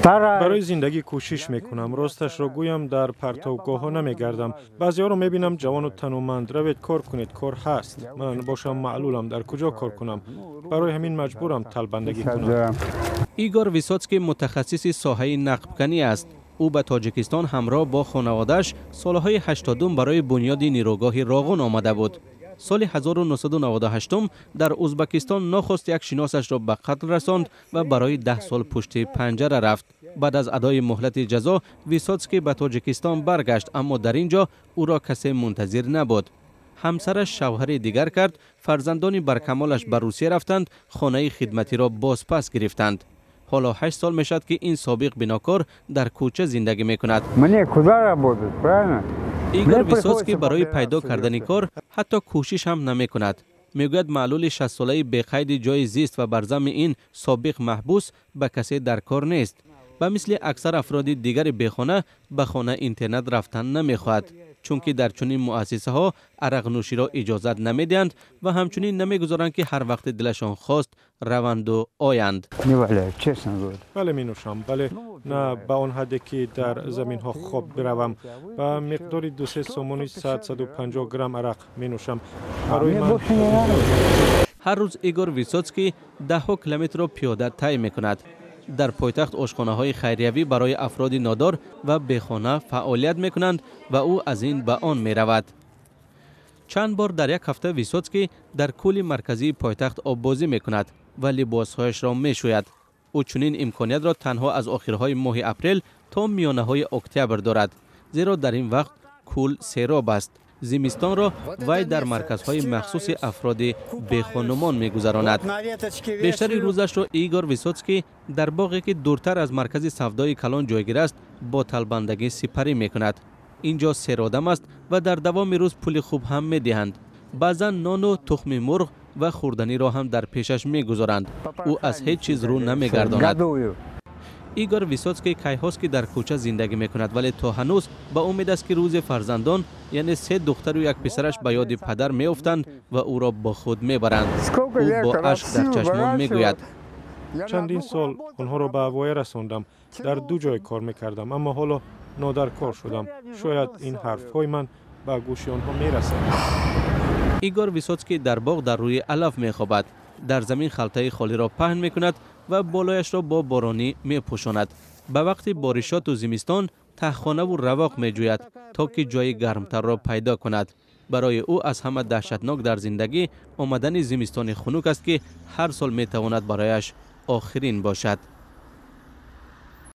Барои зиндагӣ кӯшиш мекунам. Росташро гӯям, дар партовгоҳҳо намегардам. Баъзеҳоро мебинам, ҷавону тануманд: равед, кор кунед, кор ҳаст. Ман бошам маълулам, дар куҷо кор кунам? Барои ҳамин маҷбурам талбандагӣ кунам. Игор Висотский мутахассиси соҳаи нақбканӣ аст. Ӯ ба Тоҷикистон ҳамроҳ бо хонаводааш солҳои 80-ум барои бунёди нерӯгоҳи Роғун омада буд. Соли 1998 дар Узбакистон нохост як шиносашро ба қатл расонд ва барои 10 сол пушти панҷара рафт. Баъд аз адои муҳлати ҷазо Висотский ба Тоҷикистон баргашт, аммо дар ин ҷо ӯро касе мунтазир набуд. Ҳамсараш шавҳари дигар кард, фарзандони баркамолаш ба Русия рафтанд, хонаи хидматиро бозпас гирифтанд. Ҳоло 8 сол мешавад, ки ин собиқ бинокор дар кӯча зиндагӣ мекунад. Мне куда работать, правильно? Игор Висотский барои пайдо кардани кор ҳатто кӯшиш ҳам намекунад. Мегӯяд, маълули 60-солаи беқайди ҷои зист ва бар замми ин собиқ маҳбус ба касе дар кор нест. Ба мисли аксар афроди дигари бехона ба хона интернат рафтан намехоҳад, чунки дар чунин муассисаҳо арақнӯширо иҷозат намедиҳанд ва ҳамчунин намегузоранд, ки ҳар вақти дилашон хост раванду оянд. Не валяю, честно говорю. Бале, менӯшам, вале на ба он ҳадде, ки дар заминҳо хоб биравам. Ба миқдори 2-се сомони 100-150 грамм арақ менӯшам. Барои ман Ҳар рӯз Игор Висотский даҳҳо километрро пиёда тай мекунад. Дар пойтахт ошхонаҳои хайриявӣ барои афроди нодор ва бехона фаъолият мекунанд ва ӯ аз ин ба он меравад. Чанд бор дар як ҳафта Висотский дар кӯли марказии пойтахт оббозӣ мекунад ва либосҳояшро мешӯяд. Ӯ чунин имкониятро танҳо аз охирҳои моҳи апрел то миёнаҳои октябр дорад, зеро дар ин вақт кӯл сероб аст. Зимистонро вай дар марказҳои махсуси афроди бехонумон мегузаронад. Бештари рӯзашро Игор Висотский дар боғе, ки дуртар аз маркази савдои калон ҷойгир аст, бо талбандагӣ сипарӣ мекунад. Ин ҷо серодам аст ва дар давоми рӯз пули хуб ҳам медиҳанд. Баъзан нону тухми мурғ ва хӯрданиро ҳам дар пешаш мегузоранд. Ӯ аз ҳеҷ чиз рӯ намегардонад. Игор Висотский кайҳост, ки дар кӯча зиндагӣ мекунад, вале то ҳанӯз ба умед аст, ки рӯзе фарзандон, яъне се духтару як писараш, ба ёди падар меофтанд ва ӯро бо худ мебаранд. Ӯ бо ашк дар чашмон мегӯяд: Чандин сол онҳоро ба воя расондам, дар ду ҷой кор мекардам, аммо ҳоло нодаркор шудам. Шояд ин ҳарфҳои ман ба гӯши онҳо мерасад. Игор Висотский дар боғ дар рӯи алаф мехобад. Дар замин халтаи холиро паҳн мекунад ва болояшро бо боронӣ мепӯшонад. Ба вақти боришоту зимистон таҳхонаву равоқ меҷӯяд, то ки ҷои гармтарро пайдо кунад. Барои ӯ аз ҳама даҳшатнок дар зиндагӣ омадани зимистони хунук аст, ки ҳар сол метавонад барояш охирин бошад.